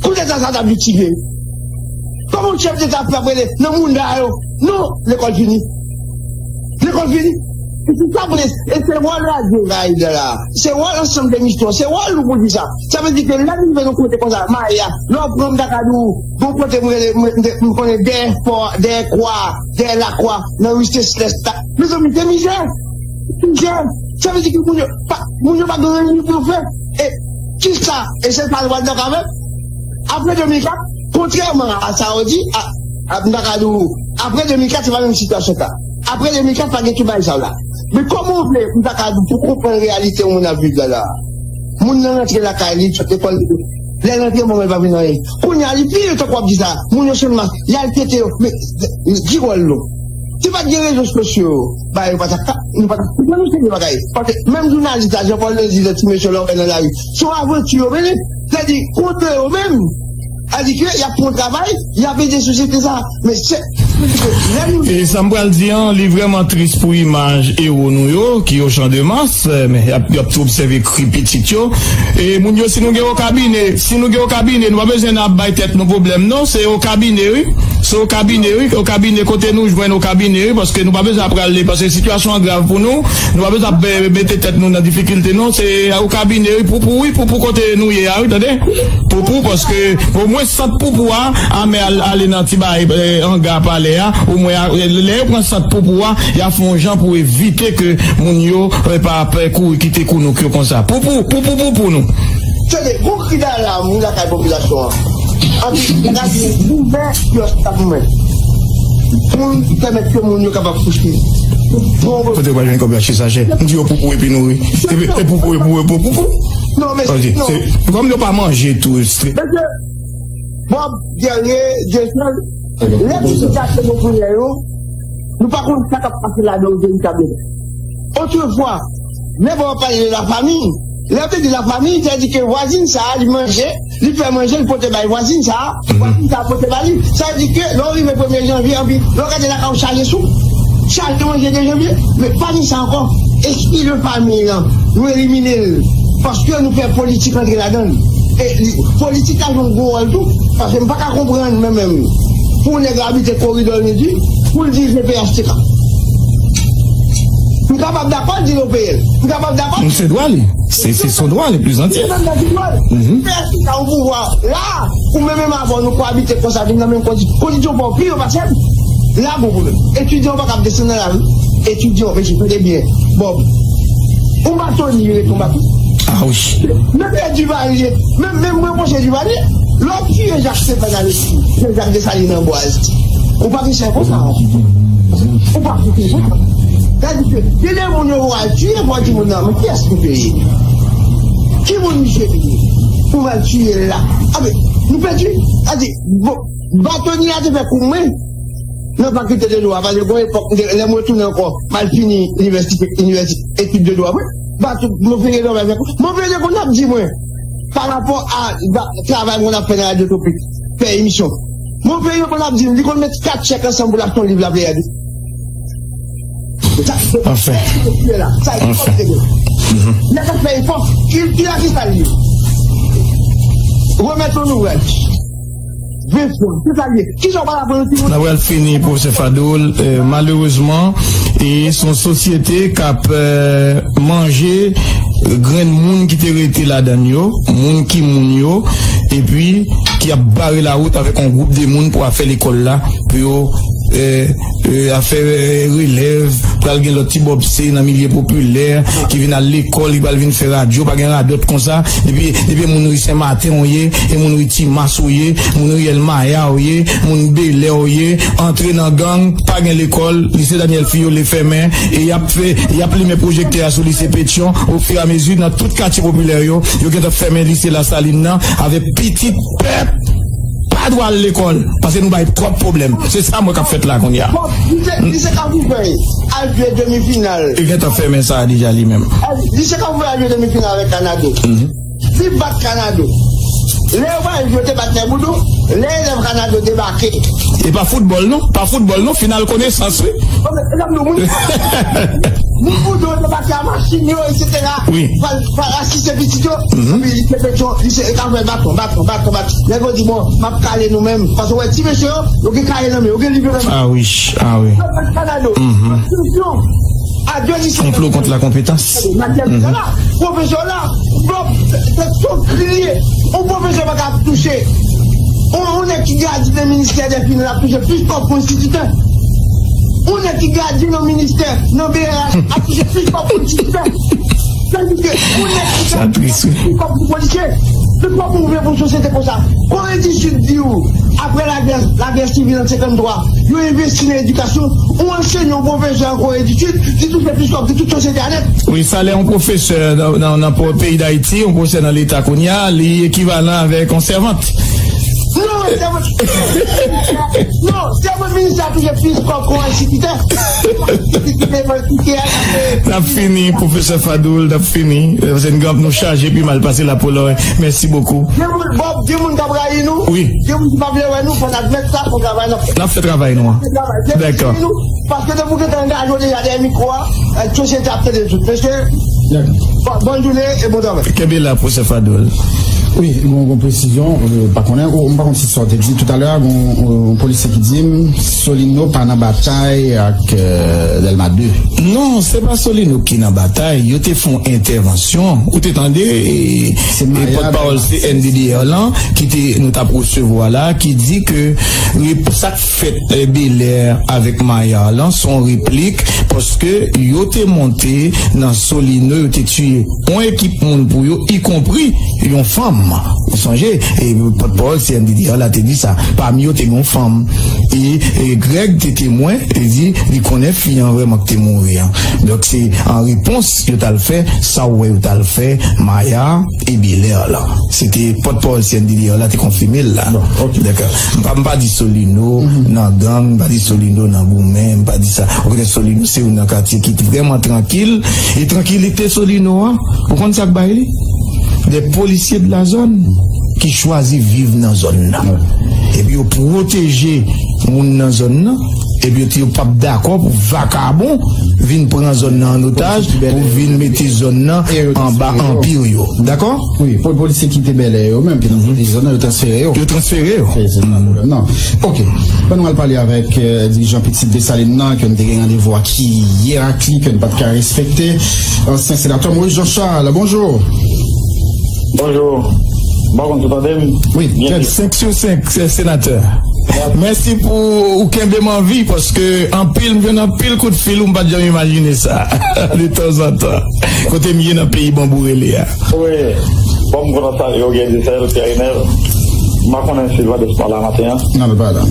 Koudeta sa t ap vin tire. Kòman yon chèf deta ap rele nan moun sa yo? Non, lekòl fini. Lekòl fini. E se sa pou e se wòl radyo Karaib la. Se wòl ansanm de emisyon. Se wòl nou pou di sa. Sa vle di ke lè nou rive nan kote konsa, mayi a, lè w pran m ta ka di w, bon kote m rele, m, m, m konnen dèyè fò, dèyè kwa, dèyè lakwa, nan ri Sesèl la. Mezanmi, se mizè. Mizè. Sa vle di ke moun yo pa, moun yo pa gen anyen pou yo fè. E kisa? E se sa l pral dakò avè m? Apre de mil kat, kontrèman a sa yo di, a, a, m ta ka di w, apre de mil kat, se pa menm sitiyasyon sa. Apre de mil kat, pa gen tout bagay sa yo la. Men kòman w vle, m ta ka di w, pou konprann reyalite yon moun ap viv la la? Moun nan rantre lakay li, sot lekòl, lè l rantre, manman l pa vin anyen. Kounye a, li pi tankou w ap di sa. Moun yo sot mas, y al tete yo. Men, men, ki wòl nou? Si pa t gen rezo sosyo yo, bagay yo pa t ap ka, nou pa t ap konprann yon seri de bagay. Paske menm jounalis la, Jean Paul Lézy, lòt ti mesye lè w wè nan lari, se yon avanti yo mennen. Sètadi, kontre yo menm, sètadi ke y ap fè yon travay, y ap ede sosyete sa. Men se, lè nou E sa m pral di an, li vrèman tris pou imaj ewo nou yo, ki Ochandemas, men y ap, y ap tou obsève kri pitit yo. E moun yo, si nou gen okabine, si nou gen okabine, nou pa bezwen ap bay tèt nou pwoblèm, non, se okabine, wi. Se okabine, wi. Okabine, kote nou jwenn okabine, wi, paske nou pa bezwen ap rale, paske sitiyasyon an grav pou nou. Nou pa bezwen ap, eh, mete tèt nou nan difikilte, non. Se okabine, wi, poupou, wi, poupou kote nou ye a, wi, tande. Poupou, paske omwen sant poupou a, amè al, ale nan ti bay, eh, anga palè a, omwen, a, lè yo pran sant poupou a, y a fè yon jan pou evite ke moun yo, eh, pa, pa kouri kite kou nou, ke konsa. Poupou, poupou, poupou nou. Tande, gon kri dalam wi lakay popilasyon an. Anpi, n a di ouvè kyòs la pou mwen. Pou pèmèt ke moun yo kapab kouche. Bon, kote yo pa jwenn kòb yo achte sachè? M di yo poupou epi nou ri. Epi, e poupou, e poupou, e poupou. Non, men, ok, non. Se, kòm yo pa manje tou, se Mesye, Bob, Guerrier, Jason, lè nou di sa se bon pou lè yo, nou pa konn sa k ap pase ladan yo veritableman. Otrefwa, lè Bob ap pale de lafanmi, lè yo te di lafanmi, sa vle di ke vwazin sa a, li manje, li fè manje, li pote bay vwazin sa a, vwazin sa a pote ba li. Sa vle di ke lè w rive premye janvye, anpi lè w gade lakay ou chaje sou, chaje manje de janvye, men pa gen sa ankò. Espri de fanmi an, nou elimine l. Paske nou fè politik rantre ladan l. E li, politik la jwe yon gwo wòl tou. Paske m pa ka konprann mwen menm. Pou yon nèg abite koridò Lendwi, pou l di G P H T K. M kapab dakò l di l O P L. M kapab dakò. Se dwa li. Se, se son dwa le plus entier. Se nan dwa li. Mhm. G P H T K yon pouvwa la, ou menm menm avè w, nou ko abite konsa, vin nan menm kondi-, kondisyon pa w pi yo pase m. La gon pwoblèm. Etidyan yo pa kab desann nan lari. Etidyan yo, mesye, tande byen. Bob. Yon baton li rete yon baton. Ah wi. Menm lè Duvalier, menm, menm mwen pwoche Duvalier, lè w tiye Jak Stefan Alexis, Jean Jacques Dessalines Amboise, ou pa gen chè konsa. Ou pa gen chè konsa. Sa di ke gen de moun yo pral tiye, fò di moun nan, men kiyès nou peye? Ki moun misye ye? Pou m al tiye l la. Anben, nou pèdi. Sa di, bon, Batoni a te fè kou mwen nan fakilte de dwa, paske gon epòk, lè mwen retounen ankò, m al fini inivèsite, inivèsite, etid de dwa mwen. Bato, mwen veye lòbèy fè kou. Mwen veye konn ap di mwen, pa rapò a va- travay mwen ap fè nan Radyo Tropik, fè emisyon. Mwen veye konn ap di m, li konn met kat chèk ansanm pou l achte yon liv la Pleyad. Sa, Anfen. Sa, sa, Anfen. Nèg ap fè efò. Kilti a ki sa l ye? Remèt yon nouvraj. Ven fwa. Se sa l ye. Ki sa w pral aprann yon timoun? N ap pral fini, Pwofesè Fadoul. Euh, malerezman, e se yon sosyete k ap euh, manje grenn moun ki te rete ladan l yo, moun ki moun yo, epi ki ap bare lawout avèk yon gwoup de moun pou afè lekòl la, pou yo euh, euh, afè euh, relèv, pral gen lòt ti bòbse nan milye popilè ki vin al lekòl, ki pral vin fè radyo, pa gen radòt konsa. Depi depi moun ri Senmaten ou ye, e moun ri Timas ou ye, moun ri Èlmaya ou ye, moun Belè ou ye, antre nan gang, pa gen lekòl, lise Daniel Fiole fèmen, e y ap fè, y ap limen pwojektè a sou lise Petyon, ofiramezi nan tout katye popilè yo, yo gentan fèmen lise Lasalin nan, avèk pitit pèp pa dwe al lekòl, paske nou bay twòp pwoblèm. Se sa mwen k ap fèt la kounye a. Bon, lise, lise Kafou Vèy, al jwe demi final. Yo gentan fèmen sa a deja li menm. Lise Kafou Vèy al jwe demi final avèk Kanado. Li bat Kanado. Lè yo pale, yo te bat Nèboudou. Lè elèv Kanado debake. E pa foutbòl non, pa foutbòl non, final konesans wi. Bon, men, elèv nou, moun, moun Boudou yo debake a machin yo, etsetera. Wi. Pral, pral asiste pitit yo. Epi lise Petyon, lise Kafou Vèy baton, baton, baton, baton. Nèg yo di, bon, m ap kale nou menm. Paske w wè ti mesye yo, yo gen kaye nan men, yo gen liv yo nan men. Ah wi, ah wi. Yo bat Kanado. Konplo kont la konpetans. Matyè la, pwofesè la, bon, se tout kriye. Yon pwofesè pa ka touche. Yon, yon nèg ki gradye nan ministè dè finans ap touche plis kòb ke enstititè. Yon nèg ki gradye nan ministè, nan B R H, ap touche plis kòb ke enstititè. Sa di ke yon nèg ki gradye plis kòb ke polisye. Se twòp move pou sosyete konsa. Kore di Sid di w, apre lagè, lagè sivil an senkanntwa, yo envesti nan edikasyon. Yon ansenyan, yon pwofesè an Kore di Sid, li touche plis kòb ke tout sosyete a nèt. Wi, salè yon pwofesè nan, nan, nan po- peyi Dayiti, yon pwofesè nan Leta kounye a, li ekivalan avèk yon sèvant. Non, sèvant. Non, sèvant ministè a touche plis kòb ke yon enstititè. N ap fini, Pwofesè Fadoul, n ap fini. Paske n gen nou chaje pi mal pase lapolòy. Mèsi bokou. Gen moun, Bob, gen moun k ap rayi nou. Wi. Gen moun ki pa vle wè nou, fò n admèt sa, fò travay n ap fè. N ap fè travay nou an. Dakò. Paske depi w gentan angaje w deja dèyè mikwo a, sosyete ap tande tout. Mesye, bon, bòn jounen e bon travay. Kenbe la, Pwofesè Fadoul. Wi, gon, gon presizyon, euh, pa konnen, ou, m pa konn si sa w te di toutalè a, gon, euh, yon polisye ki di m, Solino pa nan batay ak euh, Dèlma de. Non, se pa Solino ki nan batay, yo te fè yon entèvansyon. Ou te tande, e, e pòtpawòl C N D D R lan, ki te, nou t ap resevwa la, ki di ke rep- sa k fèt e, Belè avèk Mayar lan, se yon replik, paske yo te monte nan Solino, yo te tiye yon ekip moun pou yo, ikonpri yon fanm. Ou sonje, e, pòtpawòl C N D D R la te di sa. Pami yo te gen yon fanm. E, e Greg te temwen, li di, li konnen fi an vrèman ki te mouri an. Donk, se an repons yo t al fè, sa w wè yo t al fè, Maya e Belè la. Se te pòtpawòl C N D D R la te konfime l la. Dakò. M pa, m pa di Solino nan gang, m pa di Solino nan goumen, m pa di sa. Okontrè, Solino se youn nan katye ki vrèman trankil. E trankilite Solino an, ou konn sa k bay li? De polisye de la zòn ki chwazi viv nan zòn nan. Epi yo pwoteje moun nan zòn nan. Epi yo, yo p ap dakò pou vakabon vin pran zòn nan an otaj, pou vin mete zòn nan anba anpi yo. Dakò? Wi, pou polisye ki te Bèlè yo menm, ki nan zòn nan, yo transfere yo. Yo transfere yo. Se, se pa pwoblèm, non. Ok. Ban nou al pale avèk euh, dirijan Pitit Desalin nan, ke nou te gen randevou ak yè ak li, ke nou pa t ka respekte. Ansyen senatè Moïse Jean Charles, bonjou. Bonjou. Bon, konn tande m? Wi, Byen. Senk sou senk, se senatè. Mèsi pou ou kenbe m an vi, paske anpil, m jwenn anpil kout fil, ou m pa t janm imajine sa. De tanzantan. Kote m ye nan peyi Banbou rele a. Wi. Bon, m kontan sa, yo gen di sèl, Pierre Renel. M pa konnen si l pa despa la maten an. Non, l pa la.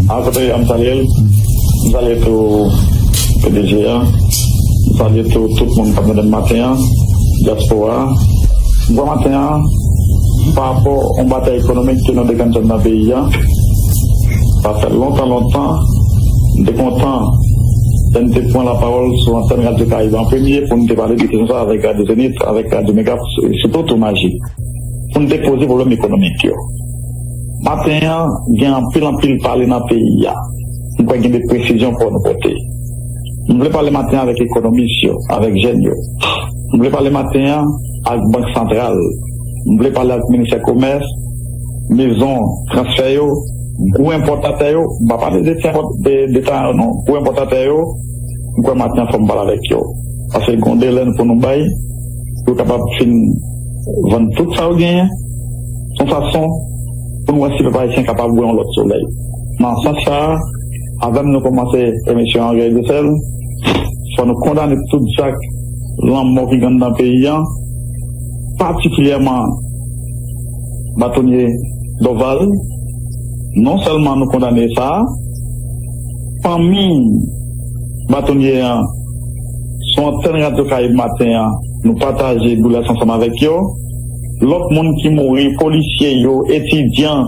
An kote m salye l. M salye tou P D G an. Salye tou, tout moun k ap tande m maten an, dyaspora. M kwè maten an, pa rapò yon batay ekonomik ke nou te konn jwenn nan peyi a, sa fè lontan, lontan, m te kontan lè n te pran lapawòl sou antèn Radyo Karayib an premye pou n te pale de kesyon sa avèk Radyo Zenith, avèk Radyo Mega, sitou tou Majik, pou n te poze pwoblèm ekonomik yo. Maten an, gen anpil, anpil pale nan peyi a. M kwè gen de presizyon pou nou pote. M vle pale maten an avèk ekonomis yo, avèk jèn yo. M vle pale maten an ak Bank Santral. M vle pale ak Ministè Komès, mezon transfè yo, gwo enpòtatè yo. M pa pale de ti enpòt-, de, de ta yo non, gwo enpòtatè yo. M kwè maten an fò m pale avèk yo. Paske gen yon delè pou nou bay, pou yo kapab fin vann tout sa yo genyen. Se yon fason pou nou wè si pèp ayisyen kapab wè yon lòt solèy. Nan sans sa a, avè m nou kòmanse emisyon an, Guy Dussel. Fò nou kondane tout zak lanmò ki gen anndan peyi a, patikilyèman batonye Dorval. Non sèlman nou kondane sa, fanmi batonye an, sou antèn Radyo Karayib maten an, nou pataje doulè sa ansanm avèk yo. Lòt moun ki mouri, polisye yo, etidyan,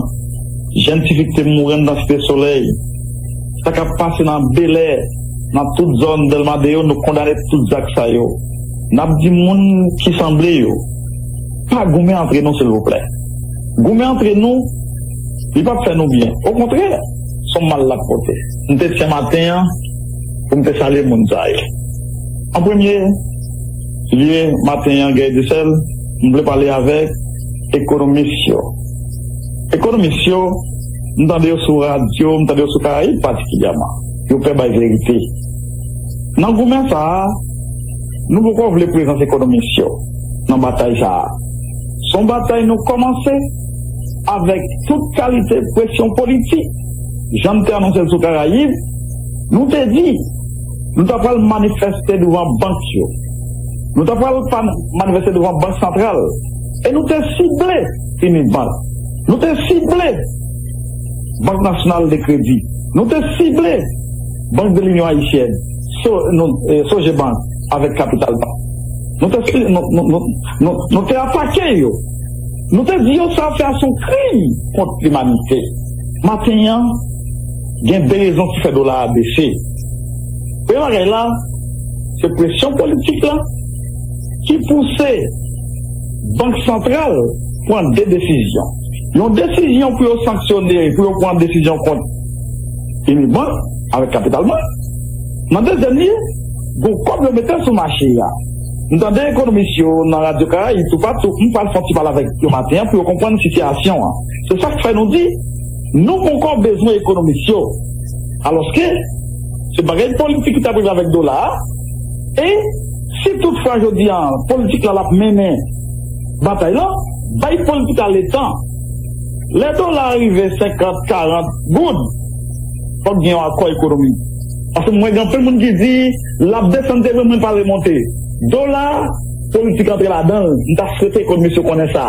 jèn tifi ki te mouri anndan Site Solèy, sa k ap pase nan Bèlè, nan tout zòn Dèlma de yo, nou kondane tout zak sa yo. N ap di moun ki sanble yo, pa goumen antre nou, silvouplè. Goumen antre nou, li p ap fè nou byen. Okontrè, se yon mal l ap pote. M te tyen maten an pou m te salye moun sa yo. An premye lye, maten an, Guy Dussel, m vle pale avèk ekonomis yo. Ekonomis yo, m tande yo sou radyo, m tande yo sou Karayib patikilyèman. Yo pè bay verite. Nan goumen sa a, nou poko vle prezans ekonomis yo nan batay sa a. Se yon batay nou kòmanse avèk tout kalite presyon politik. Jan m te anonse l sou Karayib, nou te di, nou ta pral manifeste douvan bank yo. Nou ta pral pa-, manifeste douvan Bank Santral. E nou te sible Unibank. Nou te sible Bank Nasyonal de Kredi. Nou te sible Bank de Linyon Ayisyèn, So-, nou, eh, Sogebank avèk Kapital Bank. Nou te si-, nou, nou, nou, nou, nou te atake yo. Nou te di yo sa fè yon krim kont limanite. Maten an, gen de rezon ki fè dola a bese. Premye bagay la, se presyon politik la ki pouse Bank Santral pran de desizyon. Yon desizyon pou yo sanksyone, pou yo pran desizyon kont Unibank avèk Kapital Bank. Nan dezyèm li, gon kòb yo mete sou mache a. M tande ekonomis yo nan Radyo Karayib, toupatou, m pral fè yon ti pale avèk yo maten an pou yo konprann sitiyasyon an. Se sa k fè nou di, nou poko bezwen ekonomis yo. Alòske, se bagay politik ki t ap rive avèk dola a. E si toutfwa jodi a, politik la l ap mennen batay la, bay politik la letan. Lè dola a rive senkant, karant goud, fòk gen yon akò ekonomik. Paske mwen gen anpil moun ki di, l ap desann, te vre, mwen pral remonte. Dola, politik antre ladan l. M ta swete ekonomis yo konnen sa.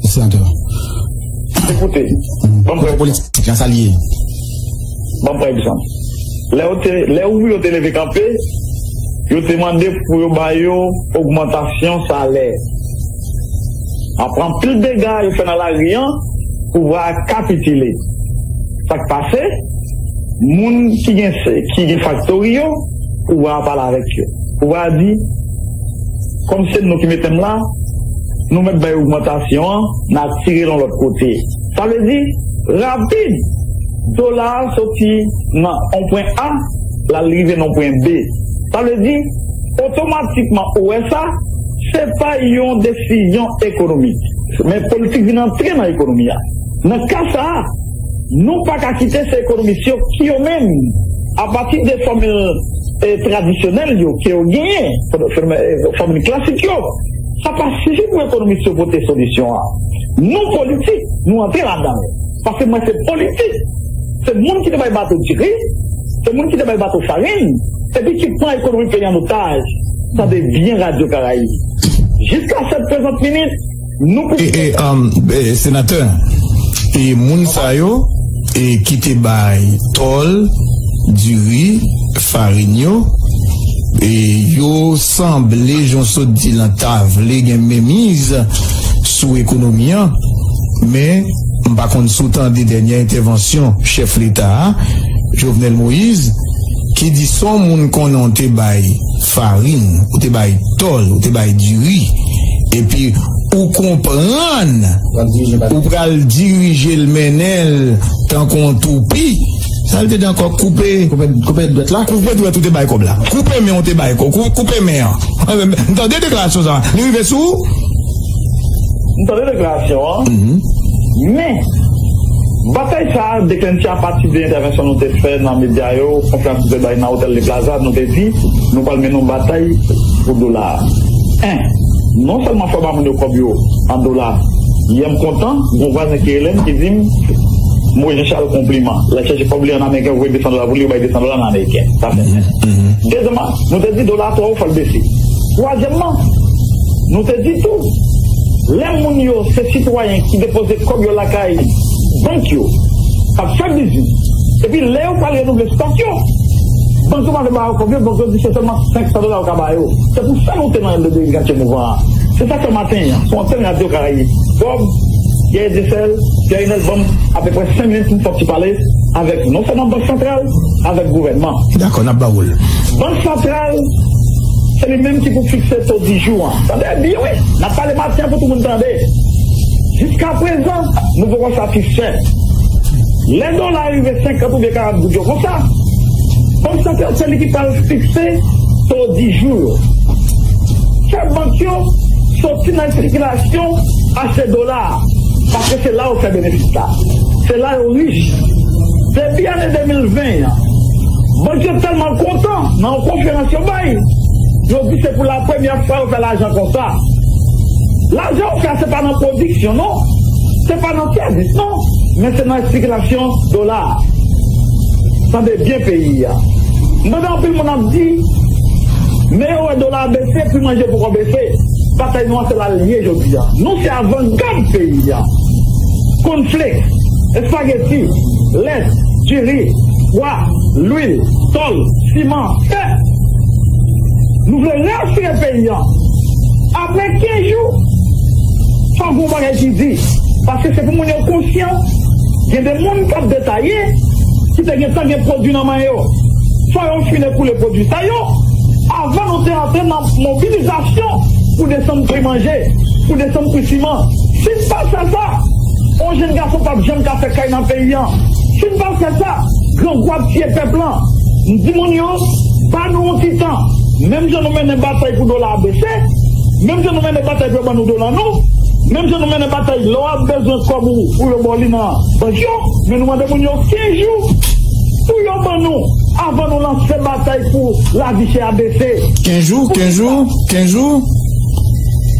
Senatè. Ekoute, ban m pran politik la, sa l ye. Ban m pran egzanp. Lè yo te, lè ouvriye yo te leve kanpe, yo te mande pou yo ba yo ogmantasyon salè. Apre anpil dega yo fè nan lari an, pouvwa a kapitile. Sa k pase? Moun ki gen, ki gen faktori yo, pouvwa a pale avèk yo. Pouvwa a di, kòm se nou ki mete m la, nou mèt bay ogmantasyon an, n a tire l yon lòt kote. Sa vle di, rapid, dola a soti nan yon pwen A, l al rive nan yon pwen B. Sa vle di, otomatikman, ou wè sa, se pa yon desizyon ekonomik. Men politik vin antre nan ekonomi a. Nan ka sa a, nou pa ka kite se ekonomis yo ki yo menm, apati de fòmil, eh, tradisyonèl yo ke yo genyen, fòmil, eh, fòmil klasik yo, sa pa sifi pou ekonomis yo pote solisyon an. Nou politik, nou antre ladan l. Paske mwen se politik. Se moun ki te bay bato diri, se moun ki te bay bato farin, epi ki pran ekonomi peyi an otaj. Tande byen Radyo Karayib. Jiska sèt prezant minit, nou pou... E, e, um, e, senatè, e moun sa yo, e ki te bay tòl, diri, farin yo, E yo sanble, jan w sot di lan, ta vle gen menmiz sou ekonomi an, men m pa konn si w tande dènye entèvansyon chèf Leta a, Jovenel Moïse, ki di se yon moun konnen w te bay farin, ou te bay tòl, ou te bay diri, epi ou konprann ou pral dirije l, mennen l tankou yon toupi. Sa l te di ankò? Koupe, koupe, koupe dwèt la. Koupe dwèt ou te bay kòb la. Koupe men ou te bay kòb. Kou-, koupe men an. M tande deklarasyon sa. Li rive sou ou? M tande deklarasyon an. Men, batay sa a deklanche apati de entèvansyon nou te fè nan medya yo, konferans nou te bay nan Hotel de Plaza, nou te di, nou pral mennen yon batay pou dola a. En, non sèlman fò ba moun yo kòb yo an dola, yè m kontan, gon vwazen ki rele m, ki di m, Moïse Jean Charles, konpliman. Lè chèche kòb li an ameriken, voye de san dola pou li, yo bay de san dola an ameriken. Sa fè sens. Dezyèmman, nou te di dola a twò wo, fò l bese. Twazyèmman, nou te di tou, lè moun yo se sitwayen ki depoze kòb yo lakay bank yo, k ap fè biznis, epi lè yo pral renouvle stòk yo, bank yo pa vle ba yo kòb yo, bank yo di se sèlman senk san dola yo ka ba yo. Se pou sa nou te nan L D D X gate mouvman an. Se sa k fè maten an, sou antèn Radyo Karayib, Bob, Pierre Etincelle, Pierre Inès, ban m apepre senk minit pou m fè yon ti pale avèk non sèlman Bank Santral, avèk gouvènman. Dakò, n ap ba w l. Bank Santral, se li menm ki pou fikse to di jou an. Tande byen, wi. N ap pale maten an pou tout moun tande. Jiskaprezan, nou poko satisfè. Lè dola a rive senkant oubyen karant goud yo konsa, Bank Santral se li ki pral fikse to di jou yo. Fè bank yo soti nan sikilasyon achte dola a, paske se la yo fè benefis la. Se la yo rich. Depi ane de mil ven an, bank yo tèlman kontan nan yon konferans yo bay, yo di se pou la premyè fwa yo fè lajan konsa. Lajan yo fè a, se pa nan pwodiksyon, non. Se pa nan sèvis, non. Men se nan espekilasyon dola a. Tande byen peyi a. M tande anpil moun ap di, men yo wè dola a bese, pri manje poko bese. Batay nou an se la l ye jodi a. Nou se avangad peyi a. Kònflèk, espageti, lèt, diri, pwa, lwil, tòl, siman, fè. Nou vle reasire peyi a. Apre kenz jou, fò gen yon bagay ki di. Paske se pou moun yo konsyan, gen de moun k ap detaye, ki te gentan gen pwodui nan men yo. Fò yo fin ekoule pwodui sa yo, avan nou te antre nan mobilizasyon pou desann pri manje, pou desann pri siman. Si n pa fè sa, yon jenn gason p ap janm ka fè kay nan peyi a. Si n pa fè sa, grangou ap tiye pèp lan. M di moun yo, ba nou yon ti tan. Menm jan nou mennen batay pou dola a bese, menm jan nou mennen batay pou yo ban nou dola nou, menm jan nou mennen batay lè w ap bezwen kòb ou pou yo ba w li nan bank yo, men nou mande moun yo kenz jou pou yo ban nou avan nou lanse batay pou lavi chè a bese. Kenz jou, kenz jou, kenz jou,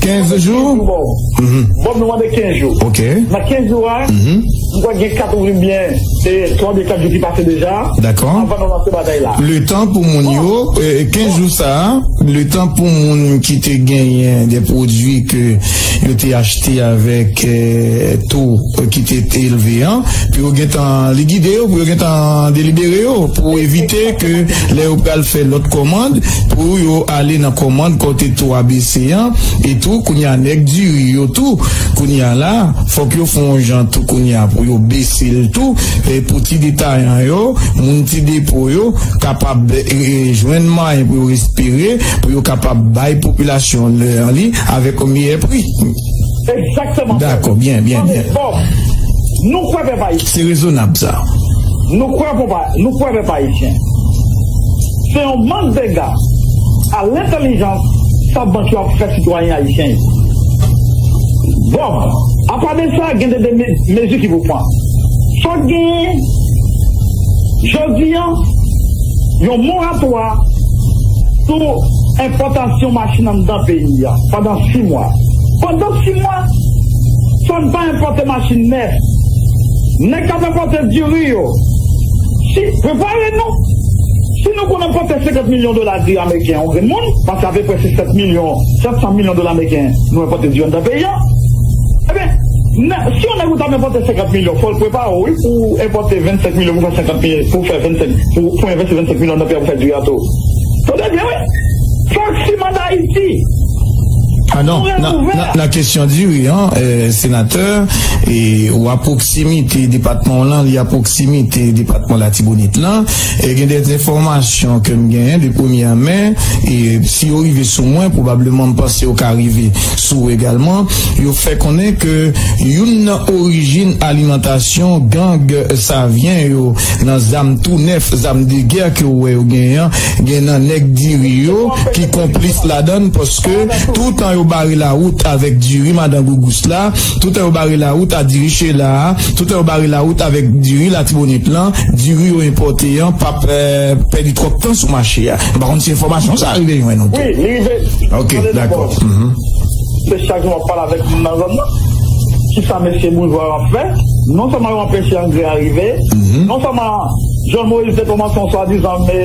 kenz jou. Bon, nou mande kenz jou. Ok. Nan kenz jou a, m kwè gen kat oubyen, e, twa oubyen kat jou ki pase deja. Dakò. Avan nou lanse batay la. Letan pou moun yo, e, kenz jou sa a, letan pou moun ki te genyen de pwodui ke yo te achte avèk, e, to, e, ki te, te elve an, pou yo gentan likide yo, pou yo gentan delibere yo, pou evite ke lè yo pral fè lòt kòmand, pou yo ale nan kòmand kote to a bese an, e tou, kounye a nèg diri yo tou, kounye a la, fòk yo fè yon jan tou kounye a pou yo bese l tou, e pou ti detayan yo, moun ti depo yo, kapab, e, e, jwenn mwayen pou yo respire, pou yo kapab bay popilasyon an li avèk yon meyè pri. Egzakteman. Dakò, byen, byen, byen. Bon, nou kwè pèp ayisyen. Se rezonab sa. Nou kwè pèp, nou kwè pèp ayisyen. Se yon mank dega a lentèlijans sa bank yo ap fè sitwayen ayisyen yo. Bon, apa de sa, gen de, de me-, mezi ki pou pran. Fòk genyen, jodi a, yon moratwa sou enpòtasyon machin anndan peyi a pandan sis mwa. Pandan sis mwa, fò n pa enpòte machin nèf. Nèg k ap enpòte diri yo, si, prepare nou. Si nou konn enpòte senkant milyon dola diri ameriken yon grenn moun, paske apeprè se sèt milyon, sèt san milyon dola ameriken nou enpòte diri anndan peyi a, ebyen, nè-, si yon nèg ou t ap enpòte senkant milyon, fò l prepare w, wi, pou enpòte vennsenk milyon, pou fè senkant milyon, pou fè vennsenk, pou, pou envesti vennsenk milyon nan peyi a pou fè diri a tou. Tande byen, wi. Taxi Manda Haiti. Ah non, nan, nan, nan kesyon diri an, eh, senatè, e ou a pwoksimite depatman w lan, li a pwoksimite depatman Latibonit lan. E gen de enfòmasyon ke m genyen de premyè men, e si yo rive sou mwen, pwobableman m panse yo ka rive sou ou egalman, yo fè konnen ke youn nan orijin alimantasyon gang Savyen yo nan zam tou nèf, zam de gè ke w wè yo genyen an, gen nan nèg diri yo ki konplis ladan l, paske toutan yo bare lawout avèk diri madan Gougous la, toutan yo bare lawout a diri Chela a, toutan yo bare lawout avèk diri Latibonit lan, diri yo enpòte an p ap, eh, pèdi twòp tan sou mache a. M pa konn si enfòmasyon sa a rive jwenn ou tou. Wi, li rive. Ok, dakò. Se chak jou m ap pale avèk moun nan zòn nan. Kisa mesye boujwa yo ap fè? Non sèlman yo anpeche angrè a rive, non sèlman Jovenel Moïse te kòmanse yon swadizan, e,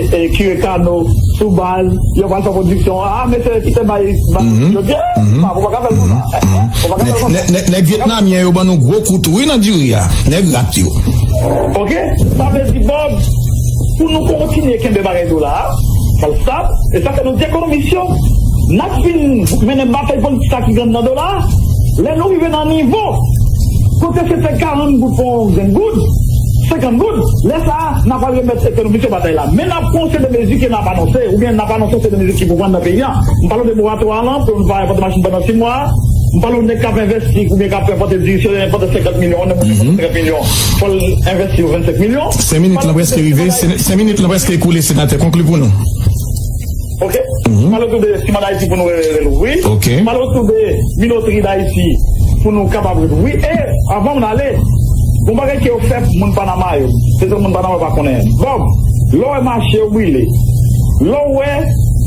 e, kire kano sou baz, yo pral fè pwodiksyon. Ah, mesye, kite bay, bay, yo di, eh, pa, ou pa ka fè l konsa. Eh, eh, ou pa ka fè l konsa. Nèg, nèg, nèg vyetnamyen yo ban nou gwo kou tou, wi, nan diri a. Nèg rat yo. Ok? Sa vle di, Bob, pou nou kontinye kenbe bagay dola a, sa l stab, e sa fè nou di ekonomis yo, n ap fin mennen batay politik sa ki gen nan dola a. Lè nou rive nan nivo kote se te karant goud pou yon grenn goud, senkant goud, lè sa a, n ap al remèt ekonomis yo batay la. Men n ap pran yon seri de mezi ke n ap anonse, oubyen n ap anonse yon seri de mezi ki pou pran nan peyi a. M pale w de moratwa lan, pou nou pa enpòte machin pandan sis mwa. M pale w nèg k ap envesti, oubyen k ap enpòte diri, si yo enpòte senkant milyon, yon nèg enpòte senkant milyon, fò l envesti yo vennsenk milyon. Senk minit lan prèske rive, sen-, senk minit lan prèske ekoule, senatè, konkli pou nou. Ok? M pale w tou de Siman Dayiti pou nou re-, re-, relouvri. Ok. M pale w tou de Minotri Dayiti pou nou kapab relouvri. E, anvan m ale, gon bagay ke yo fè moun Panama yo. Se sa moun Panama pa konnen. Bob, lè w wè mache yo brile, lè w wè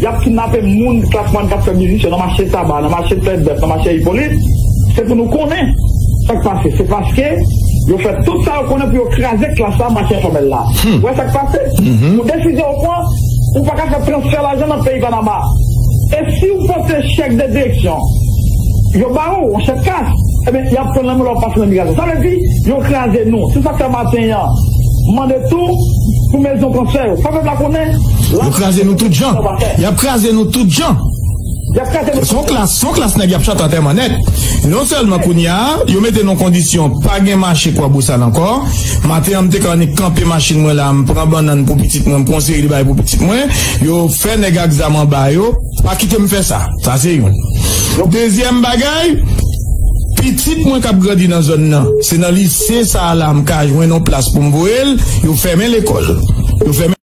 y ap kidnape moun klas mwayenn k ap fè biznis yo nan mache Saba, nan mache Tèt Bèf, nan mache Ipolit, se pou nou konnen sa k pase. Se paske yo fè tout sa yo konnen pou yo kraze klas la, mache enfòmèl la. Ou wè sa k pase? Yon desizyon yo pran, ou pa ka fè transfè lajan nan peyi Panama. E si w pote chèk de direksyon, yo ba ou yon chèk kas, ebyen, y ap pran nan men w, l ap pase nan migrasyon. Sa vle di, yo kraze nou. Se sa k fè maten an, m mande tou pou mezon transfè yo. Fè pèp la konnen. Yo kraze nou tout jan. Y ap kraze nou tout jan. Y ap kraze nou tout jan. Se yon klas, se yon klas nèg y ap chante antèman nèt. Non sèlman kounye a, yo mete nou kondisyon, pa gen mache Kwabosal ankò. Maten an, m te ka annik kanpe machin mwen la, m pran bannann pou pitit mwen, m pran yon seri de bagay pou pitit mwen. Yo fè nèg ak zam anba yo, pa kite m fè sa. Sa se youn. Dezyèm bagay, pitit mwen k ap grandi nan zòn nan, se nan lise sa a la m ka jwenn yon plas pou m voye l, yo fèmen lekòl. Yo fèmen